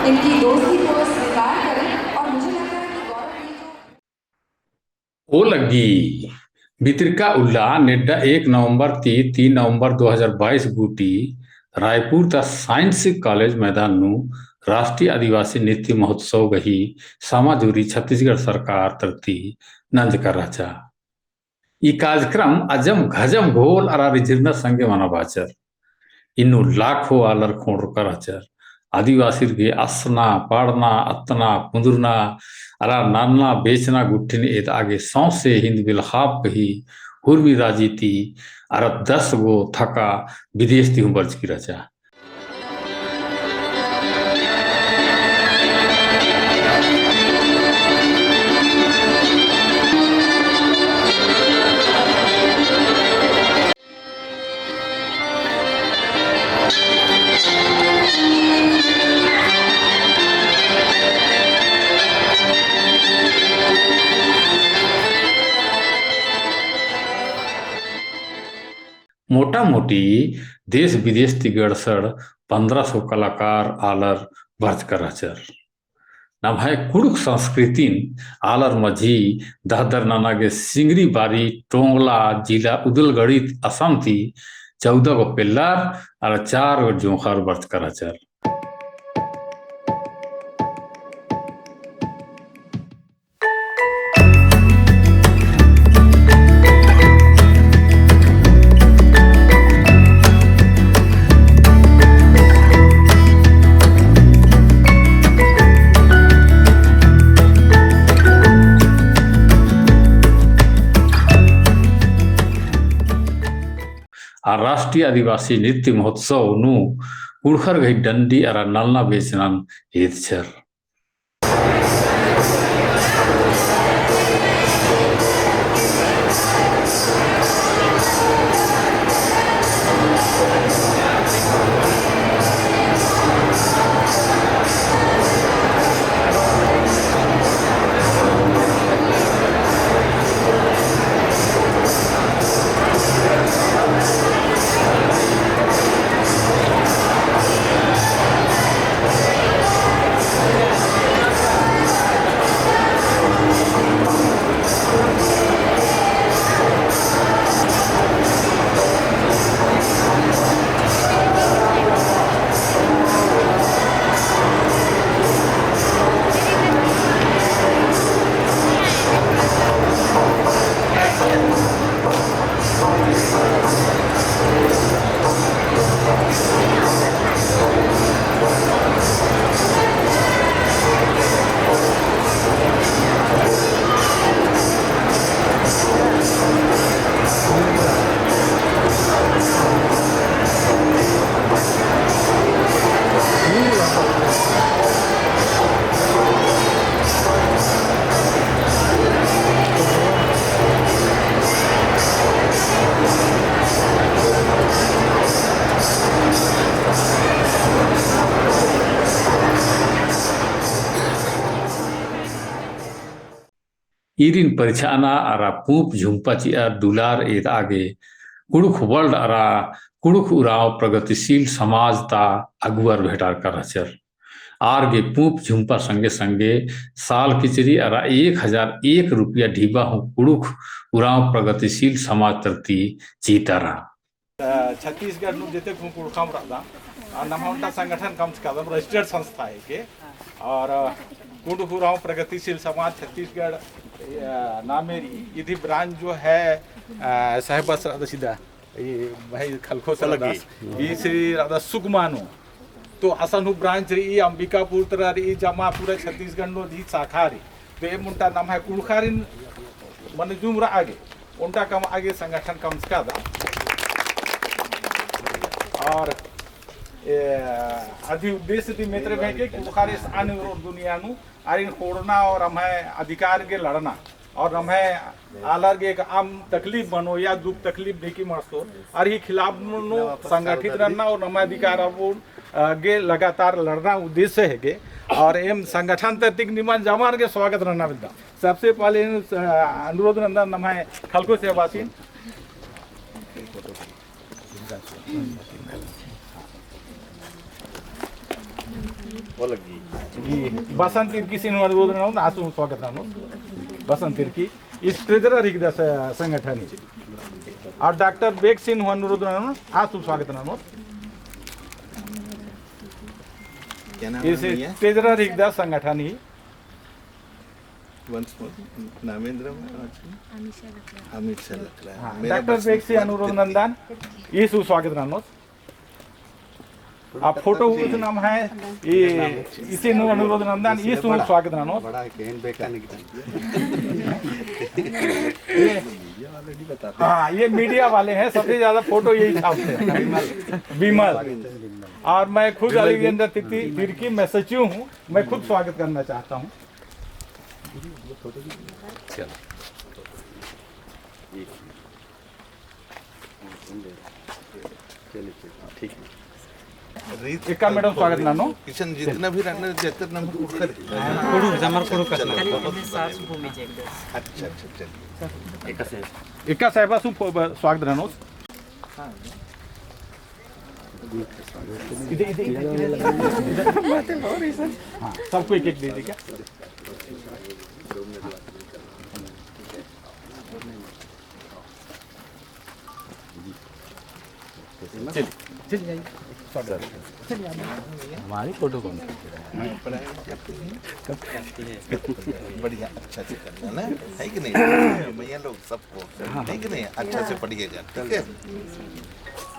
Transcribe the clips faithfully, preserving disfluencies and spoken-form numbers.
इनकी दोस्ती को स्वीकार करें और मुझे लगता है कि गौरव ये जो ओ लग्गी। बितरका उल्ला नेड्डा एक नवंबर ती तीन नवंबर दो हज़ार बाईस गूटी रायपुर ता साइंस कॉलेज मैदान नू राष्ट्रीय आदिवासी नृत्य महोत्सव गही समाजोरी छत्तीसगढ़ सरकार तरती नंजका रहचा। ई कार्यक्रम अजम घजम घोल अरा रिझिरना संगे मनाबाचर। इन्नु लाखों आलर खोंड़रका रहचर। आदिवासिर गे असना, पाड़ना, अतना, पुंदुरना, अरा नलना बेचना गुट्ठिन एदआ गे सौंसे हिन्द बिलखाप गही हुरमी राजी ती अरा दस गो थका बिदेस ती हूँ बरचकी रहचा। मोटा मोटी देश विदेश ती गड़सड़ पन्द्रह सौ कलाकार आलर बरचका रहचर। नम्है कुँड़ुख़ संस्कृतिन आलर मझी दहदर नना गे सिंगरी बारी टोंगला जिला उदलगड़ी असम ती चौदह गो पेल्लर अरा चार गो जोंख़र बरचका रहचर। आ राष्ट्रीय आदिवासी नृत्य महोत्सव नू कुँड़ुख़र गही डंडी अरा नलना बेचनन एदचर। ईरिन परिछाना अरा पूंप झुम्पा चिआ दुलार एदआ गे कुँड़ुख़ World अरा कुँड़ुख़ उराँव प्रगतिशील समाज ता अगुवर भेटारका रहचर। आर गे पूंप झुम्पा संगे संगे साल किचरी अरा एक हजार एक रुपया ढिबा हूँ कुँड़ुख़ उराँव प्रगतिशील समाज तरती चितारा। अ, छत्तीसगढ़ नू जेते कुँड़ुख़ उराँव रअदम, अ, नम्है ओन्टा संगठन कमचकादम, registered संस्था हेके, और, अ, कुँड़ुख़ उराँव प्रगतिशील समाज छत्तीसगढ़, अ, नामे रई, इदी branch जो है, अ, साहेबस रअदस इदा, ई भाई खलखो से रअदस, ई से रअदस सुकमा नू। तो असन हूँ branch रई, अंबिकापुर तरा रई, जमा पूरा छत्तीसगढ़ नू अदी शाखा रई। तो एम ओन्टा नम्है कुँड़ुख़ारिन मने जुमरआ गे, ओन्टा कमआ गे संगठन कमचकादम। और, ए, अदी उद्देश्य ती मेतरे भेंके कुँड़ुख़ारिस आन दुनिया नू आरिन खोड़ना और नम्है अधिकार गे लड़ना। और नम्है आलर गे एकअम तकलीफ मनो या दुख तकलीफ ढेकी मरसोर, आर ही खिलाफ नू संगठित रअना और नम्है अधिकार अबुन, अ, गे लगातार लड़ना उद्देश्य हेके। और एम संगठन तरती निमन जम्मार गे स्वागत नना बेद्दम। सबसे पहले, अ, अनुरोध नन्दम नम्है खलखो साहेबासिन। ई बसंत तिर्कीसिन हूँ अनुरोध ननोत, आसु स्वागत ननोत। बसंत तिर्की, इस treasurer हिकदस संगठन ही। और डॉक्टर बेगसिन हूँ अनुरोध ननोत, आसु स्वागत ननोत। क्या नाम है इस भैया? Treasurer हिकदस संगठन ही। Once more, नामेंद्र में, अच्छा। अमीषा लकड़ा। अमीषा लकड़ा। हाँ, मेरा डॉक्टर बस बेगसी अनुरोध नंदन, ईसु स्वागत ननोत। आ photo उस नाम है, ये इसी नु अनुरोध नंदन, ईसु स्वागत ननोत। बड़ा है, कहन बेकार नहीं किया। ये, हाँ, ये media वाले हैं, सबसे ज्यादा photo यही छापते हैं। विमल। विमल। और मैं खुद विमल भी। अलेक्जेंडर तिर्की, तिर्की, मैं सचिव हूँ, मैं खुद स्वागत करना चाहता हूँ। चलो। चलिए, चलिए, ठीक है। रीत एका मैडम स्वागत नानो। किशन जितना भी रहना, जितना नंबर उठ कर। कुड़ू, जमर कुड़ू करना। चलो, बहुत बढ़िया। अच्छा, अच्छा, चलिए। एका साहेब। एका साहेब, आसु ब-, स्वागत नानो। इधर, इधर, इधर, इधर। हाँ, सबको एक एक दे दे क्या? चलिए, चलिए जाइए। चलिए, हमारी photo कौन खींच रहा है? बढ़िया, अच्छा से करना ना, है कि नहीं? भैया लोग सबको, है कि नहीं? अच्छा से पढ़िएगा, ठीक है?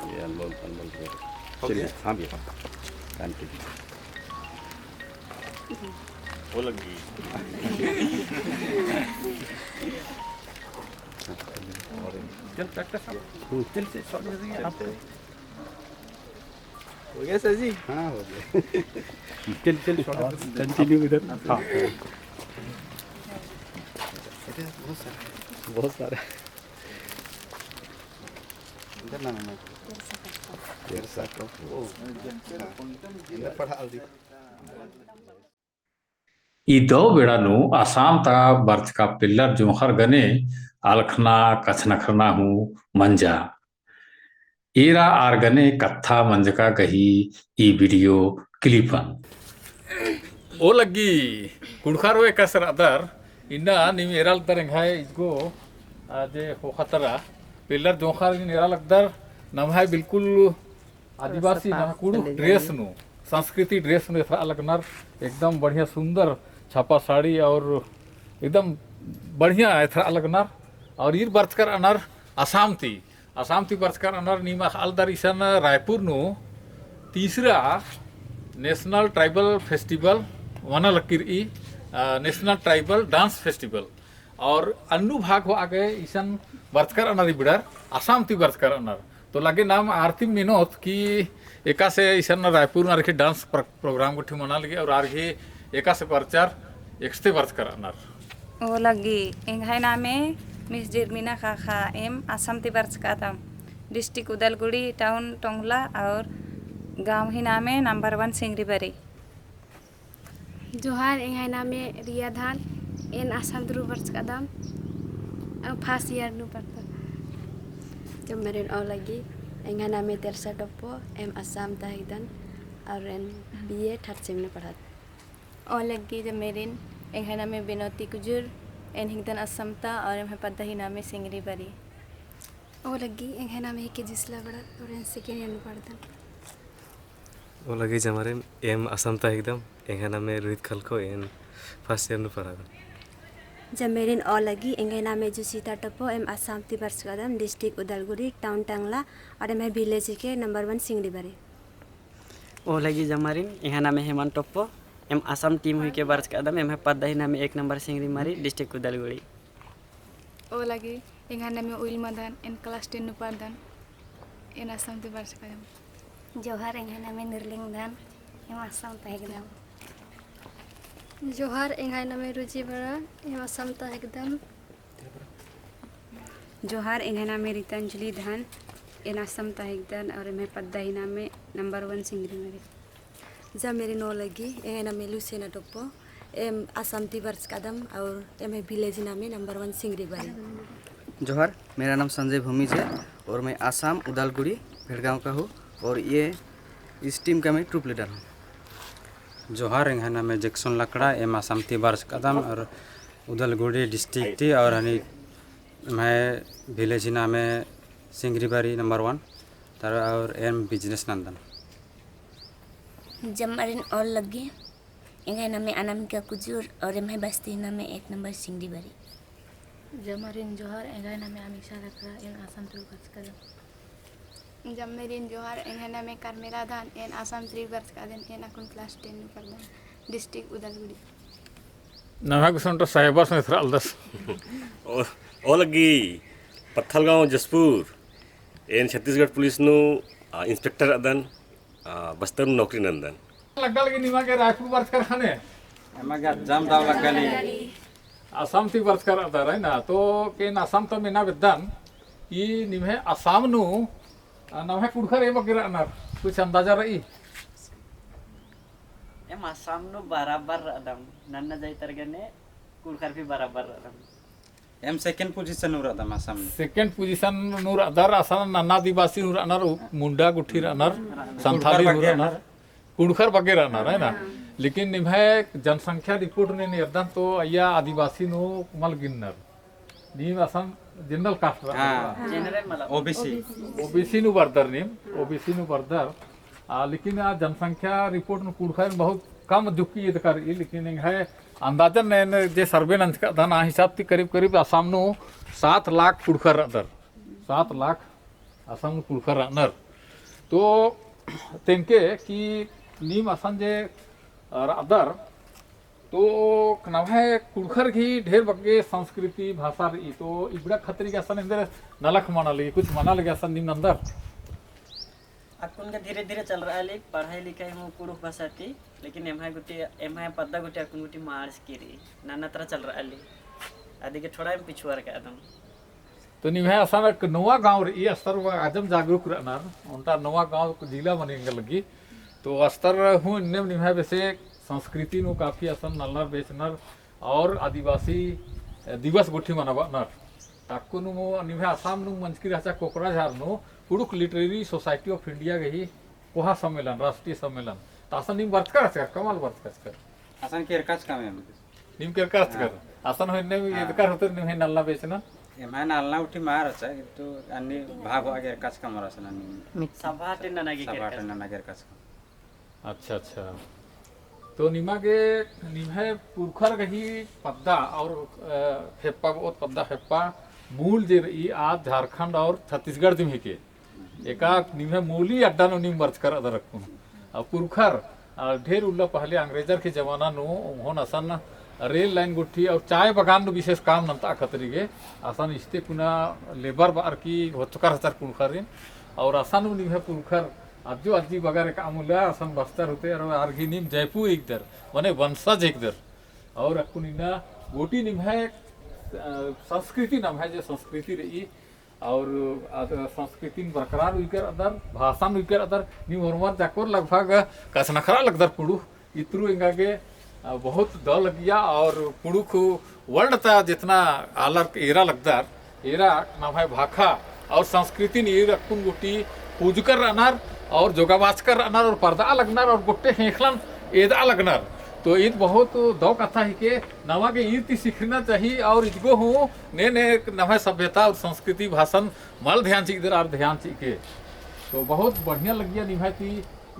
ये अनमोल, अनमोल भैया। हो गया? चलिए, हाँ भैया, हाँ। Continue। वो लग गई। चल, डॉक्टर साहब, चल से, सॉरी, सॉरी, आप हो गया सर जी? हाँ, हो गया। चल, चल, सॉरी। और continue इधर। हाँ। बहुत सारा। बहुत सारा। इधर ना, ना, ना। तेरसा का। ओ। हाँ। इधर पढ़ा दी। ई दौ बेड़ा नू असाम ता बरचका पेल्लर जोंख़र गने अलख़ना कछनखरना हूँ मंजा। एरा आर गने कत्था मंजका गही ई video clip अन। ओ लग्गी कुँड़ुख़रो एकासे रअदर, इन्ना नीम एरा लगदर एंग्है इजगो, आ, जे ख़ोख़ा तरा पेल्लर जोंख़र नीम एरा लगदर, नम्है बिल्कुल आदिवासी नम्है कुँड़ुख़ dress नू, संस्कृति dress नू एथरआ लगनर, एकदम बढ़िया सुंदर छापा साड़ी और एकदम बढ़िया एथरआ लगनर। और ईर बरचकर रअनर असाम ती, असाम ती बरचकर रअनर। नीम अख़आ लगदर इसन रायपुर नू तीसरा National Tribal Festival मना लगी रई, अ, National Tribal Dance Festival। और अन्नु भाग होआ गे इसन बरचकर रअनर ई बेड़र, असाम ती बरचकर रअनर। तो लगे नाम आर ती मेनोत कि एकासे इसन रायपुर नू आर गही dance प्र-, program गुट्ठी मना लगी और आर गही एकासे बरचर एकसते बरचकर रअनर। ओ लगी, एंग्है नामे मिस जेरमिना ख़ाख़ा, एम असाम ती बरचकादम, district उदलगुड़ी, town टोंगला और गाँव ही नामे number one सिंगरीबरी। जोहार, एंग्है नामे रिया धान, एन असाम ती बरचकादम, अ, first year नू पढ़दम। जम्मेरिन ओ लगी, एंग्है नामे तेरसा टोप्पो, एम असाम ता हिकदन, और एन B A third sem नू पढ़दन। ओ लगी जम्मेरिन, एंग्है नामे बेनोती कुजूर, एन हिकदन असाम ता, और एम्है पद्दा ही नामे सिंगरीबरी। ओ लगी, एंग्है नामे हिके जिसला बड़ा, और एन second year नू पढ़दन। ओ लगी जम्मेरिन, एम असाम ता हिकदम, एंग्है नामे रोहित खलखो, एन first year नू पढ़दन। जम्मेरिन ओ लगी, एंग्है नामे जुसिता टोप्पो, एम असाम ती बरचकादम, district उदलगुड़ी, town टंगला, और एम्है village हिके number one सिंगरीबरी। ओ लगी जम्मेरिन, एंग्है नामे हेमंत टोप्पो, एम असाम team हुइके बरचकादम, एम्है पद्दा ही नामे एक number सिंगरीबरी, district उदलगुड़ी। ओ लगी, एंग्है नामे उइल मदन, एन class ten नू पढ़दन, एन असाम ती बरचकादम। जोहार, एंग्है नामे निरलिंग धान, एम असाम ता हिकदम। जोहार, एंग्है नामे रुचि बड़ा, एम असाम ता हिकदम। जोहार, एंग्है नामे रीतांजलि धान, एन असाम ता हिकदन और एम्है पद्दा ही नामे number one सिंगरीबरी। जम्मेरिन ओ लगी, एंग्है नामे लुसेना टोप्पो, एम असाम ती बरचकादम और एम्है village नामे number one सिंगरीबरी। जोहार, मेरा नाम संजय भूमिज है और मैं आसाम उदालगुड़ी भेड़गांव का हूँ और ये इस team का मैं troop leader हूँ। जोहार, एंग्है नामे जैक्सन लकड़ा, एम आसाम ती बरचकदम और उदलगुड़ी district ती और हनी एम्है village ही नामे सिंगरीबारी number one, तर और एम business नन्दन। जम्मारिन ओल लग्गी, एंग्है नामे अनामिका कुजूर और एम्है बस्ती नामे एक नंबर सिंगरीबारी। जम्मारिन जोहार, एंग्है नामे अमीषा लकड़ा, एन आसाम ती बरचकदन। जम्मारिन जोहार, एंग्है नामे कार्मेला धान, एन आसाम ती बरचकदन, एन अक्कुन class ten नू पढ़दन, district उदलगुड़ी। नम्है गुसन तो साहेबस में थ्रालदस। ओ, ओल लग्गी, पत्थलगांव जशपुर, एन छत्तीसगढ़ पुलिस नू, आ, inspector रअदन, आ, बस्तर नू नौकरी नन्दन। लग्गा लगी निमा गे रायपुर बरचकर ख़ने। एमा गे अज्जम दव लग्गा लगी। आसाम ती बरचकर रअदर है ना, तो एन आसाम ता मेना बेद्दन, ई निम्है आसाम नू, आ, नम्है कुँड़ुख़र एबग्गे रअनर, कुछ अंदाजा रई? एम आसाम नू बराबर रअदम, नन्ना जाइतर गने कुँड़ुख़र भी बराबर रअदम। एम second position नू रअदम आसाम नू। Second position नू रअदर, असन नन्ना आदिवासी नू रअनर, उ-, मुंडा गुट्ठी रअनर, संथाली नू रअनर, कुँड़ुख़र बग्गे रअनर, है ना? लेकिन निम्है जनसंख्या report नू एन एरदन तो अइय्या आदिवासी नू मल गिननर। नीम असन general caste रअनर। हाँ। General मतलब। O B C। O B C नू बरदर नीम, O B C नू बरदर। आ, लेकिन आ जनसंख्या report नू कुँड़ुख़र बहुत कम जुक्की एदकर ई, लेकिन एंग्है अंदाजन एन जे survey नंजकदन आ हिसाब ती करीब करीब आसाम नू सात लाख कुँड़ुख़र रअदर, सात लाख आसाम नू कुँड़ुख़र रअनर। तो तेंगके कि नीम असन जे रअदर, तो नम्है कुँड़ुख़र गही ढेर बग्गे संस्कृति भाषा रई, तो इबड़ा खतरी गे असन एन्देर नलख मना लगी, कुछ मना लगी असन नीम नन्दर? अक्कुन गे धीरे धीरे चलरआ लगी पढ़ाई लिखाई हूँ कुँड़ुख़ भाषा ती, लेकिन एम्है गुट्ठी, एम्है पद्दा गुट्ठी अक्कुन गुट्ठी मार्च की रई, नन्ना तरा चलरआ लगी, अदिगे थोड़ा एम पिछुआरकदम। तो निम्है असन एक नवा गाँव रई, अस्तर व अजम जागरूक रअनर, ओन्टा नवा गाँव जिला मनी एंगा लगी। तो अस्तर हूँ एन्नेम निम्है बेसे संस्कृति नू काफी असन नलनर बेचनर, और आदिवासी दिवस गुट्ठी मनाबअनर। अक्कुन नू निम्है आसाम नू मंजकी रहचा कोकराझार नू कुँड़ुख़ Literary Society of India गही कोहा सम्मेलन, राष्ट्रीय सम्मेलन। तो असन नीम बरचकर रहचकर, कमआ लगी बरचकर रहचकर। असन केरकाचकम एम। नीम केरकाचकर। हाँ। असन हूँ एन्नेम हाँ। एदकर होतर निम्है नलना बेचना। एम्है नलना गुट्ठी मल रहचा, किंतु अन्ने भाग होआ केरकाचकम असन अन्ने। सभा टेन नना गे सभा केरकाचकम। टेन नना गे केरकाचकम। अच्छा, अच्छा। तो निमा गे निम्है पुरखर गही पद्दा और, अ, हेप्पा, बहुत पद्दा हेप्पा मूल जे रई आद झारखंड और छत्तीसगढ़ दिम हिके। एका निम्है मूली अड्डा नू नीम बरचकर रअदर अक्कुन। और पुरखर, अ, ढेर उल्ला पहले अंग्रेजर के जमाना नू ओन्हन असन रेल लाइन गुट्ठी और चाय बगान नू विशेष काम नन्ता खतरी गे असन इस्ते कुना labour बअर की होचकर रहचर कुँड़ुख़रिन। और असन नू निम्है पुरखर अज्जो अज्जी बगर एकअम उल्ला असन बस्तर होते और आर गही नीम जैपू हिकदर, मने वंशज हिकदर। और अक्कुन इन्ना गूटी निम्है, अ, संस्कृति नम्है जे संस्कृति रई और अद संस्कृतिन बरकरार उइकर रअदर, भाषान उइकर रअदर, नीम ओर्मर जाकोर लगभग कछनखरआ लगदर कुँड़ुख़, इतरू एंगा गे, अ, बहुत दव लगिया और कुँड़ुख़ world ता जेतना आलर एरा लगदर, एरा नम्है भाखा और संस्कृतिन ईर अक्कुन गूटी पूजकर रअनर और जोगाबाचकर रअनर और परदआ लगनर और गोट्टे ख़ेख़ेलन एदआ लगनर। तो ईद बहुत दव कत्था हिके, नमा गे ईर ती सिखरना चाही और इजगो हूँ ने ने नम्है सभ्यता और संस्कृति भाषान मल ध्यान चिअदर आर ध्यान चिअके। तो बहुत बढ़िया लगिया निम्है ती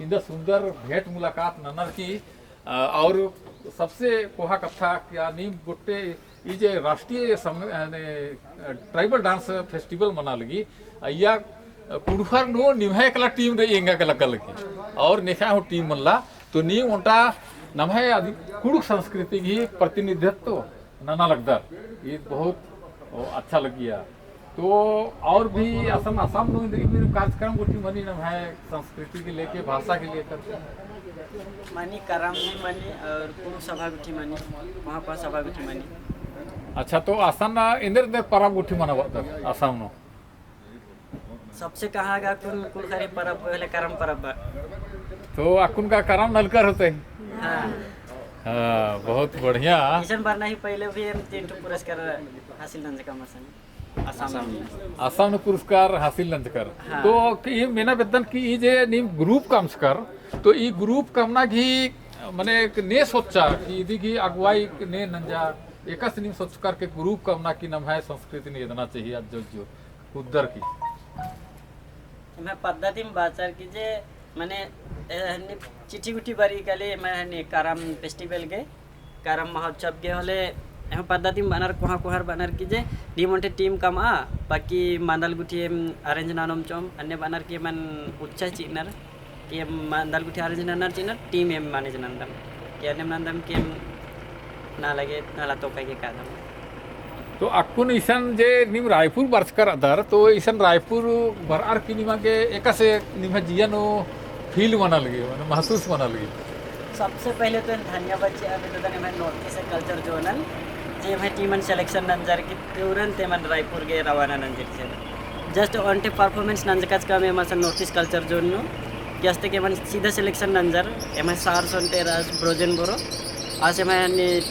इन्दा सुन्दर भेंट मुलाकात ननर की। अ, और सबसे कोहा कत्था कि आ नीम गोट्टे ई जे राष्ट्रीय सम-, अ, ने, अ, tribal dance festival मना लगी, अइय्या, अ, कुँड़ुख़र नू निम्है एकला team रई एंगा गे लग्गा लगी। और नेखा हूँ team मनला, तो नीम ओन्टा नम्है आदि कुँड़ुख़ संस्कृति गही प्रतिनिधित्व नना लगदर। ई बहुत, ओ, अच्छा लगिया। तो और भी असन आसाम नू इन्द्रिम कार्यक्रम गुट्ठी मनी नम्है संस्कृति के लेके, भाषा के लेकर? मनी करम भी मनी और कुँड़ुख़ सभा गुट्ठी मनी, महापा सभा गुट्ठी मनी। अच्छा, तो असन इन्द्र इन्द्र परब गुट्ठी मनाबअदर आसाम नू? सबसे कहाँ गा अक्कुन कुँड़ुख़र ही परब होले करम परब बा। तो अक्कुन का करम नलकर होते? हाँ। हाँ, बहुत बढ़िया। इसन बरना ही पहले भी हम तीन ठो पुरस्कार हासिल नंजकम असन। आसाम नू। आसाम नू पुरस्कार हासिल नंजकर। हाँ। तो ई मेना बेद्दन कि ई जे नीम group कमचकर, तो ई group कमना गही मने एक ने सोचा कि इदी गही अगुवाई ने नंजा, एकासे नीम सोचकर के group कमना कि नम्है संस्कृतिन एदना चाहिए, अज्जो अज्जो कुद्दर की। एम्है पद्दा दिम बाचर की जे, मने, ए, हन्नी चिट्ठी गुट्ठी बरई काली, एम्है हन्नी करम festival गे, करम महोत्सव गे होले, एम्है पद्दा दिम बअनर कोहाँ कोहाँ बअनर की जे, नीम ओन्टे team कमआ, बाकी मंदल गुट्ठी एम arrange ननोम चिओम, अन्ने बअनर की एमन उच्छा चिअनर, कि एम मंदल गुट्ठी arrange ननर चिअनर, team एम manage नन्दम। कि अन्नेम नन्दम कि एम ना लगे, ना ला तोका गे कादम। तो अक्कुन इसन जे नीम रायपुर बरचकर अदर, तो इसन रायपुर बरअर की निमा गे एकासे निम्है जिया नू feel मना लगी, माने महसूस मना लगी? सबसे पहले तो एन धन्यवाद चिआ बेद्ददन एम्है North East Culture Zone नन, जे एम्है team मन selection नंजर की तुरंत एमन रायपुर गे रवाना नंजर की। Just ओन्टे performance नंजकचकम एम असन North East Culture Zone नू, कि आस्ते के एमन सीधा selection नंजर, एम्है sir ओन्टे रअस ब्रोजेन बोरो, आस एम्है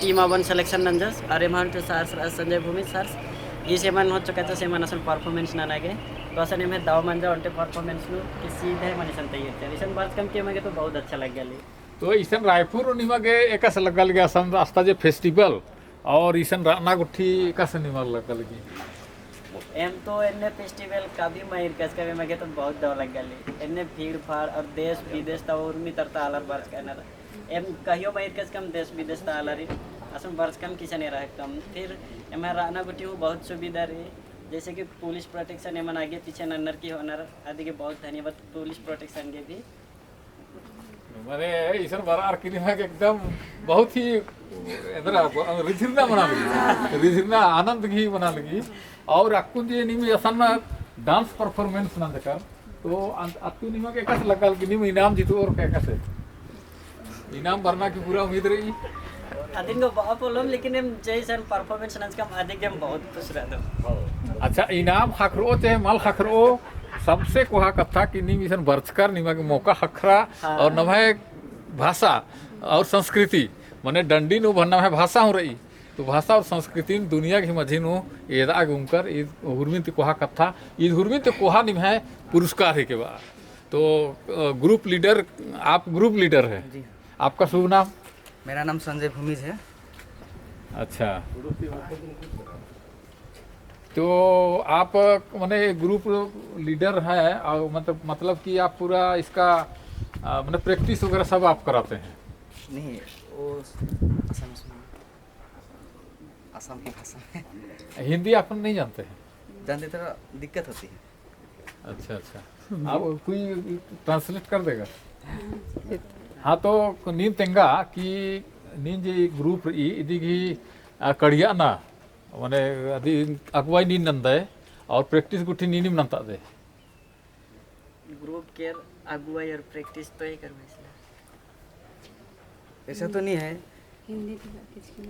team आबोन selection नंजस, अरा एम्है ओन्टे sir रअस संजय भूमिज sir, ईस एमन होचकचस एमन असन performance नना गे, तो असन एम्है दव मंजा ओन्टे performance नू, कि सीधा एमन इसन तैयार चिअर, इसन बरचकम की एमा गे तो बहुत अच्छा लग्गा ली। तो इसन रायपुर नू निमा गे एकासे लग्गा लगी असन आस्ता जे festival, और इसन रअना गुट्ठी एकासे निमा लग्गा लगी? एम तो एन्ने festival कभी मल ईरकचकम, एमा गे तो बहुत दव लग्गा ली। एन्ने भीड़ भाड़ और देश विदेश ता उर्मी तरता आलर बरचका एन्ने। एम कहियो मल ईरकचकम देश विदेश ता आलर ही। असन बरचकम किसन एरा हेक्कम। फिर एम्है रअना गुट्ठी हूँ बहुत सुविधा रई। जैसे कि police protection एमन आगे पीछे नन्नर की होअनर, अदी गे बहुत धन्यवाद police protection गे भी। माने इसन बरअर की निमा गे एकदम बहुत ही एन्दरा रिझिरना मना लगी, रिझिरना आनंद गही मना लगी। और अक्कुन जे नीम असन dance performance नंजकर, तो अन-, अत्तु निमा गे एकासे लग्गा लगी, नीम इनाम जितओर का एकासे? इनाम बरना की पूरा उम्मीद रई। अदिन गे बआ पोल्लोम, लेकिन एम जैसन performance नंजकम अदी गे एम बहुत खुश रअदम। अच्छा, इनाम ख़क्खरओ चाहे मल ख़क्खरओ, सबसे कोहा कत्था कि नीम इसन बरचकर निमा गे मौका ख़क्खरा, हाँ। और नम्है भाषा और संस्कृति, माने डंडी नू भन नम्है भाषा हूँ रई, तो भाषा और संस्कृतिन दुनिया गही मझी नू एदआ गे उंकर, ईद हुरमिन ती कोहा कत्था, ईद हुरमिन ती कोहा निम्है पुरस्कार हिके बआ। तो, अ, group leader, आप group leader है। जी। आपका शुभ नाम? मेरा नाम संजय भूमिज है। अच्छा। तो आप, माने, group leader है, और मतलब, मतलब कि आप पूरा इसका, अ, मतलब, practice वगैरह सब आप कराते हैं? नहीं, वो असम से, असम की भाषा में। हिंदी आप नहीं जानते हैं? जानते, थोड़ा दिक्कत होती है। अच्छा, अच्छा। आप कोई translate कर देगा? हाँ, तो नीन तेंगा कि नीन जे group रई, इदी गही, आ, कड़िया ना, माने, अदी अगुवाई नीन नंदय, और practice गुट्ठी नीनिम नंतादय। Group केर अगुवाई और practice तो ही करवाई सला। ऐसा तो नहीं है। हिंदी तो बात इसकी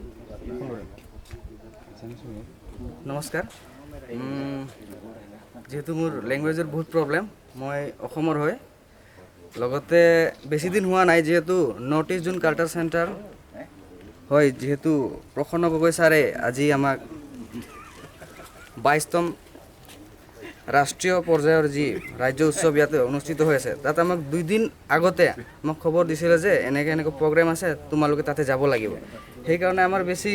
नहीं। नमस्कार। उम, जेहेतु मोर language एर बहुत problem, মই অসমৰ হয়। লগতে বেছি দিন হোৱা নাই, যিহেতু North East Zone Culture Centre হয়, যিহেতু প্ৰসন্ন গগৈ ছাৰে আজি আমাক বাইশতম ৰাষ্ট্ৰীয় পৰ্যায়ৰ যি ৰাজ্য উৎসৱ ইয়াতে অনুষ্ঠিত হৈ আছে, তাত আমাক দুই দিন আগতে আমাক খবৰ দিছিলে যে এনেকে এনেকে প্ৰগ্ৰাম আছে, তোমালোকে তাতে যাব লাগিব। সেইকাৰণে আমাৰ বেছি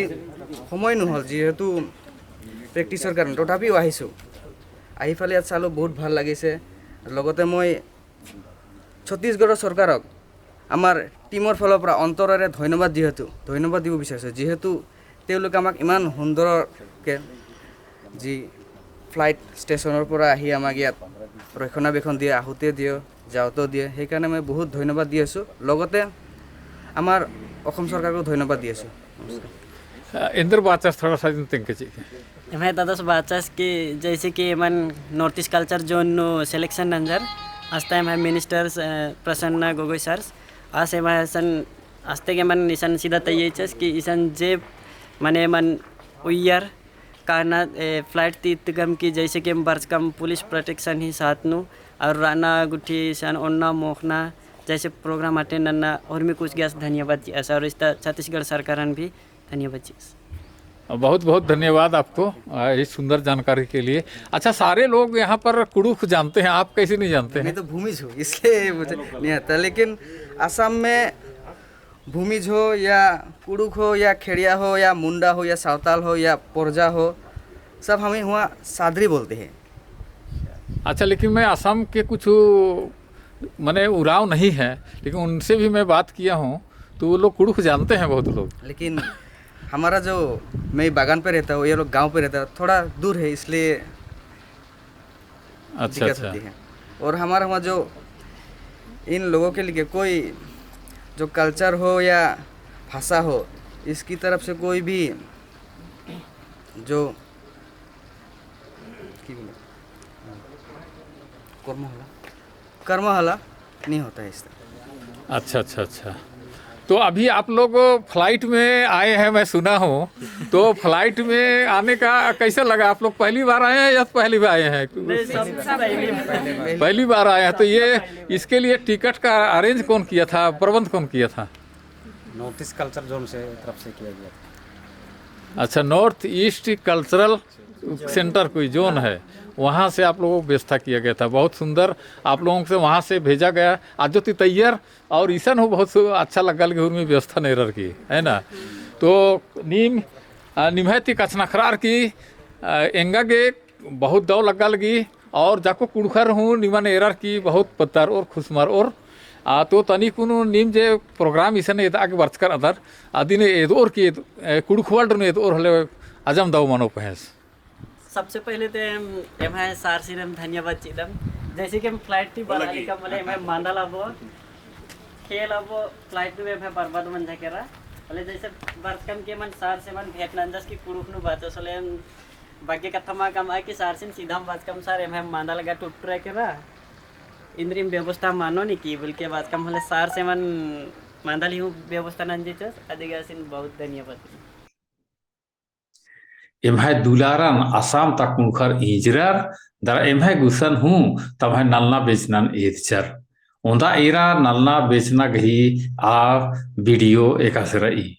সময় নহ'ল, যিহেতু প্ৰেক্টিছৰ কাৰণে। তথাপিও আহিছোঁ, আহি ফালে ইয়াত চালোঁ, বহুত ভাল লাগিছে। লগতে মই ছত্তীশগড়ৰ চৰকাৰক আমাৰ টিমৰ ফালৰ পৰা অন্তৰেৰে ধন্যবাদ, যিহেতু ধন্যবাদ দিব বিচাৰিছোঁ, যিহেতু তেওঁলোকে আমাক ইমান সুন্দৰকে যি ফ্লাইট ষ্টেচনৰ পৰা আহি আমাক ইয়াত ৰক্ষণাবেক্ষণ দিয়ে, আহোঁতে দিয়ে, যাওঁতেও দিয়ে, সেইকাৰণে মই বহুত ধন্যবাদ দি আছোঁ। লগতে আমাৰ অসম চৰকাৰকো ধন্যবাদ দি আছোঁ। নমস্কাৰ। अ, एन्दर बाचस थोड़ा सा दिन तेंके चिके। एम्है ददस बाचस कि जैसे कि एमन North East Culture Zone नू selection नंजर, आस्ता एम्है ministers, अ, प्रसन्ना गोगोई sir, आस एम्है सन आस्ते के एमन इसन सीधा तैयचस कि इसन जे मने एमन उइयर काना, ए, flight ती इत्तगम कि जैसे कि एम बरचकम police protection ही साथ नू, और रअना गुट्ठी इसन ओन्ना मोख़ना जैसे program attend नन्ना, और मी कुछ गैस धन्यवाद चिअस, और इस्ता छत्तीसगढ़ सरकारन भी धन्यवाद चिअस। बहुत बहुत धन्यवाद आपको, आ, इस सुंदर जानकारी के लिए। अच्छा, सारे लोग यहाँ पर कुड़ुख जानते हैं, आप कैसे नहीं जानते मैं हैं? तो भूमिज हूँ, इसलिए मुझे नहीं आता, लेकिन असम में भूमिज हो या कुँड़ुख़ हो या खेड़िया हो या मुंडा हो या सावताल हो या पोरजा हो, सब हमें हुआँ सादरी बोलते हैं। अच्छा, लेकिन मैं असम के कुछ, मने, उराँव नहीं है, लेकिन उनसे भी मैं बात किया हूँ, तो वो लोग कुँड़ुख़ जानते हैं बहुत लोग। लेकिन हमारा जो, मैं बागान पे रहता हूँ, ये लोग गांव पे रहता है, थोड़ा दूर है, इसलिए अच्छा, दिक्कत अच्छा। होती है। और हमारा हुआँ जो इन लोगों के लिए कोई जो culture हो या भाषा हो, इसकी तरफ से कोई भी जो, की बोले? कर्म होला? कर्म होला नहीं होता है इस तरह। अच्छा, अच्छा, अच्छा। तो अभी आप लोग flight में आए हैं, मैं सुना हूँ, तो flight में आने का कैसा लगा? आप लोग पहली बार आए हैं या पहली बार आए हैं? नहीं, सब पहली बार। पहली बार आए हैं, तो ये, इसके लिए टिकट का arrange कौन किया था, प्रबंध कौन किया था? North East Culture Zone से तरफ से किया गया था। अच्छा, North East Cultural Centre कोई zone है, वहाँ से आप लोगों को व्यवस्था किया गया था। बहुत सुंदर, आप लोगों से वहाँ से भेजा गया। आजो ती तैयार और इसन हूँ बहुत सु-, अच्छा लग्गा लगी हुरमी व्यवस्था नेरर की, है ना? तो नीम, आ, निम्है ती कछनखरअर की, आ, एंगा गे बहुत दव लग्गा लगी और जाको कुँड़ुख़र हूँ निमन एरर की बहुत पत्तर और खुसमर और, आ, तो तनिकुन नीम जे program इसन एदआ गे बरचकर अदर, अदिन एदओर की एद-, ए, कुँड़ुख़ world नू एदओर होले अजम दव मनो पहेंस। सबसे पहले तो एम, एम्है सारसिन एम धन्यवाद चिअदम। जैसे कि एम flight ती बरआ लगी का बोले एम्है मांदल अबो, खेल अबो, flight नू एम्है बर्बाद मंजा केरा। बोले जैसे बरचकन के मन सारसिन मन भेंट नंजस की कुँड़ुख़ नू बाचस होले एम बग्गे कत्था मा कमआ की सारसिन सीधा एम बाचकम सार एम्है मांदल गा टुटरा केरा। इन्द्रिम व्यवस्था मनो नी की बोल के बाचकम होले सारसिन मन मांदल हूँ व्यवस्था नंजचस, अदिगे आसिन बहुत धन्यवाद। एम्है दुलारन असाम ता कुँड़ुख़र इंजरर, दरा एम्है गुसन हूँ तम्है नलना बेचनन एदचर। ओन्दा एरा नलना बेचना गही आ video एकासे रई।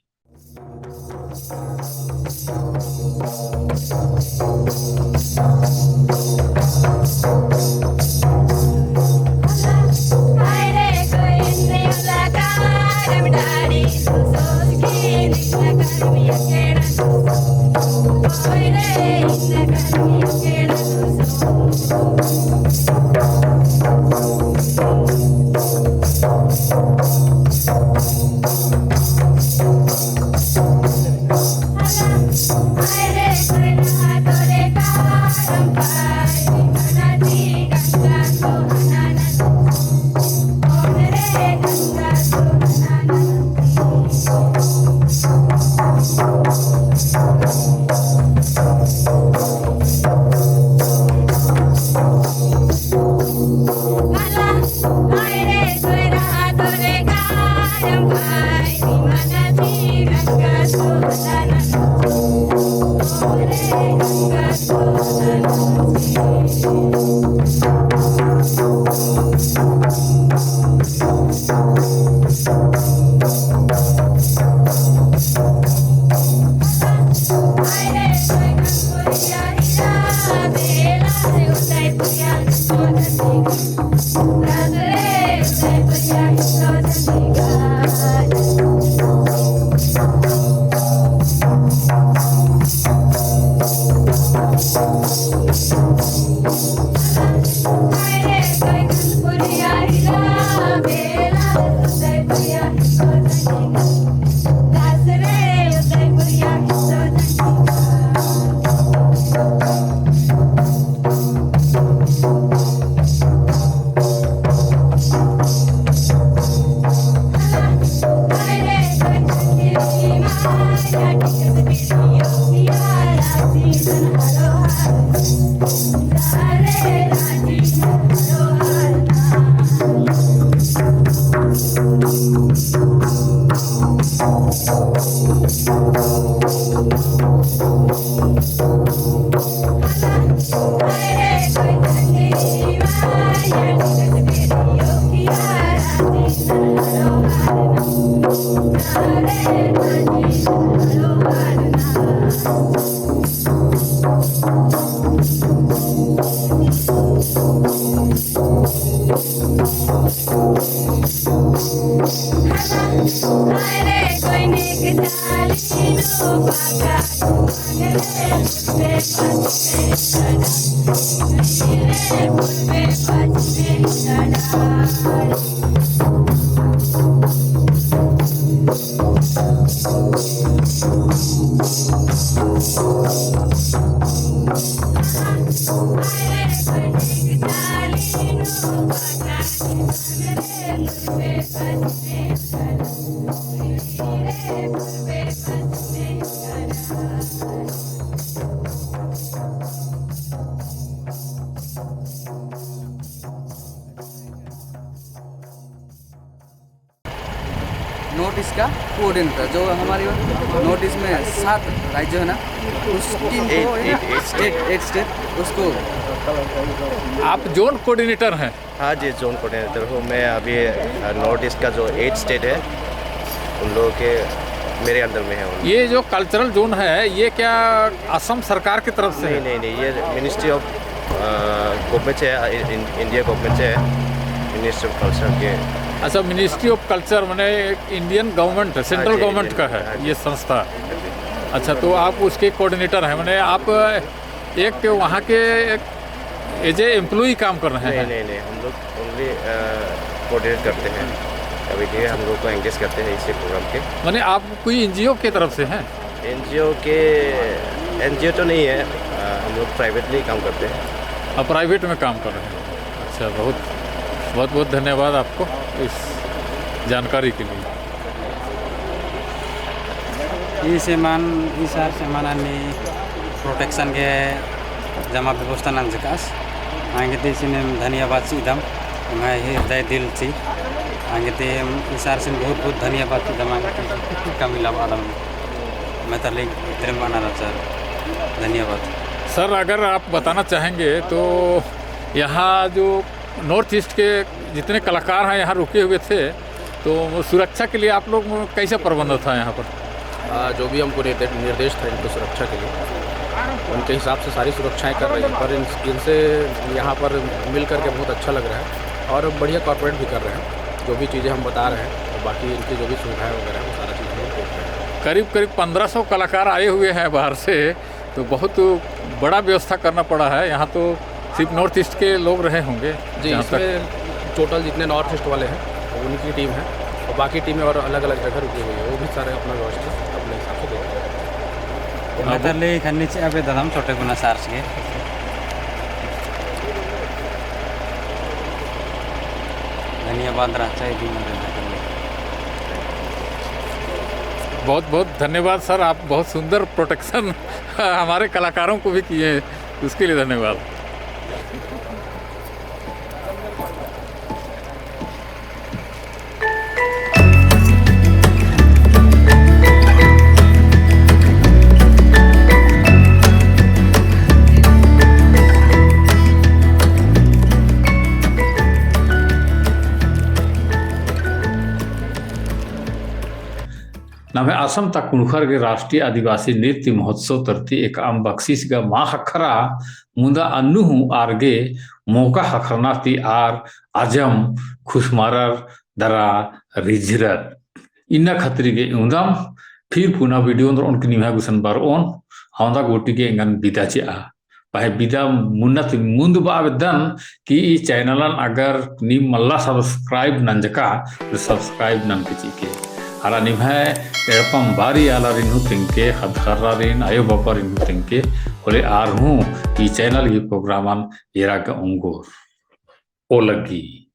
नॉर्थ ईस्ट का कोऑर्डिनेटर, जो हमारे नॉर्थ ईस्ट में सात राज्य है ना, उस टीम को, एट, है ना, eight, eight state. Eight, eight state, उसको। आप जोन कोऑर्डिनेटर हैं? हाँ जी, जोन कोऑर्डिनेटर हूँ मैं। अभी, अ, नॉर्थ ईस्ट का जो एट स्टेट है, उन लोगों के, मेरे अंडर में है उन। ये जो कल्चरल जोन है, ये क्या असम सरकार की तरफ से नहीं, है? नहीं, नहीं, ये मिनिस्ट्री ऑफ, अ, गवर्नमेंट से, अ, इन-, इन-, इंडिया गवर्नमेंट से है, मिनिस्ट्री ऑफ कल्चर के। अच्छा, मिनिस्ट्री ऑफ कल्चर माने इंडियन गवर्नमेंट, सेंट्रल हाँ जी, गवर्नमेंट इंडियन, का है हाँ जी। ये संस्था। हाँ जी। अच्छा, तो आप उसके कोऑर्डिनेटर हैं, माने आप एक वहाँ के एक एज ए एम्प्लॉई काम कर रहे नहीं, हैं? नहीं, नहीं, हम लोग ओनली, अ, कोऑर्डिनेट करते हैं। कभी कभी हम लोग को एंगेज करते हैं इसी प्रोग्राम के। माने आप कोई एनजीओ की तरफ से हैं? एनजीओ के, एनजीओ तो नहीं है, अ, हम लोग प्राइवेटली काम करते हैं। आप प्राइवेट में काम कर रहे हैं। अच्छा, बहुत, बहुत, बहुत धन्यवाद आपको इस जानकारी के लिए। ई से मान, ई सार से मान अन्ने प्रोटेक्शन गे जमा व्यवस्था नंजकास। आंगे ते इसिन एम धन्यवाद चिदम, एम्है हृदय दिल ती। आंगे ते एम ई सार से बहुत बहुत धन्यवाद चिदम, आंगे ते कमी ला बादम। मैं तरले इतने माना रहा सर। धन्यवाद। सर, अगर आप बताना चाहेंगे तो यहाँ जो नॉर्थ ईस्ट के जितने कलाकार हैं यहाँ रुके हुए थे, तो वो सुरक्षा के लिए आप लोग कैसा प्रबंध था यहाँ पर? आ, जो भी हमको निर्दे-, निर्देश था इनकी सुरक्षा के लिए, उनके हिसाब से सारी सुरक्षाएं कर रही हैं, पर इन, इनसे यहाँ पर मिल करके बहुत अच्छा लग रहा है और बढ़िया कोऑपरेट भी कर रहे हैं। जो भी चीज़ें हम बता रहे हैं, तो बाकी इनकी जो भी सुविधाएं वगैरह हैं, वो सारा चीज़ हम लोग देख रहे हैं। करीब, करीब पन्द्रह सौ कलाकार आए हुए हैं बाहर से, तो बहुत बड़ा व्यवस्था करना पड़ा है। यहाँ तो सिर्फ नॉर्थ ईस्ट के लोग रहे होंगे जी, जहाँ तक। इसमें टोटल जितने नॉर्थ ईस्ट वाले हैं, उनकी टीम है, और बाकी टीमें और अलग-अलग जगह रुकी हुई है, वो भी सारे अपना व्यवस्था अपने हिसाब से देखते हैं। तो अब मैं तरले खन्नी चे अबे ददम छोटे गुना सार्स के। धन्यवाद रहचा है दी मदद करने। बहुत बहुत धन्यवाद सर, आप बहुत सुंदर प्रोटेक्शन हमारे कलाकारों को भी किए हैं, उसके लिए धन्यवाद। नम्है असम ता कुँड़ुख़र गे राष्ट्रीय आदिवासी नृत्य महोत्सव तरती एकअम बक्सिस गा मा ख़क्खरा, मुदा अन्नु हूँ आर गे मौका ख़क्खरना ती आर अजम खुसमारर दरा रिझरर। इन्ना खतरी गे इवंदम, फिर पुना video नू रओन की निम्है गुसन बरओन, अवंदा गूटी गे एंगन बिदा चिआ। पहें बिदा मुन्ना ती मुन्द बआ बेद्दन कि ई channel न अगर नीम मल्ला subscribe नंजका, तो subscribe ननके चिके। अरा निम्है एड़पम बारी आलारिन हूँ तेंगके, ख़द्द ख़र्रारिन, अयो बाबारिन हूँ तेंगके, होले आर हूँ ई channel गही program न एरा गे ओंगोर। ओ लग्गी।